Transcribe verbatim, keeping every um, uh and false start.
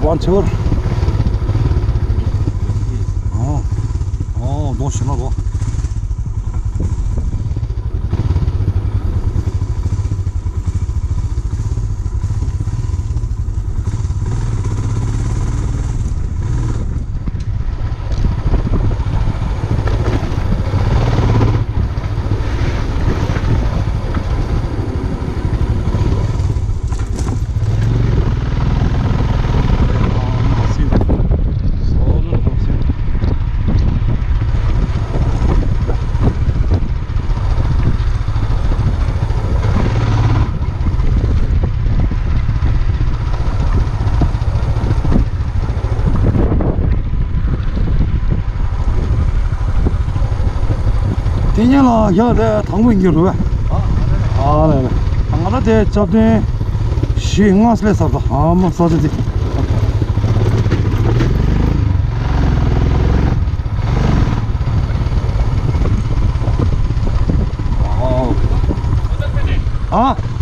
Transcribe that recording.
One, two. ཨོ། ཨོ། ལོ་ཞིག་ན་ལོ། དེ་ཉིན་ལ་ཡ་དེ་དང་པོ་ཡིན་རུ་བས། ཨ་ལེ་ལེ། ང་ལ་དེ་ཅབ་དོན་བཞི་ལྔ་སླེབས་ཚར་ད། ཨ་མ་ས་ཆ་དེ། ཨ།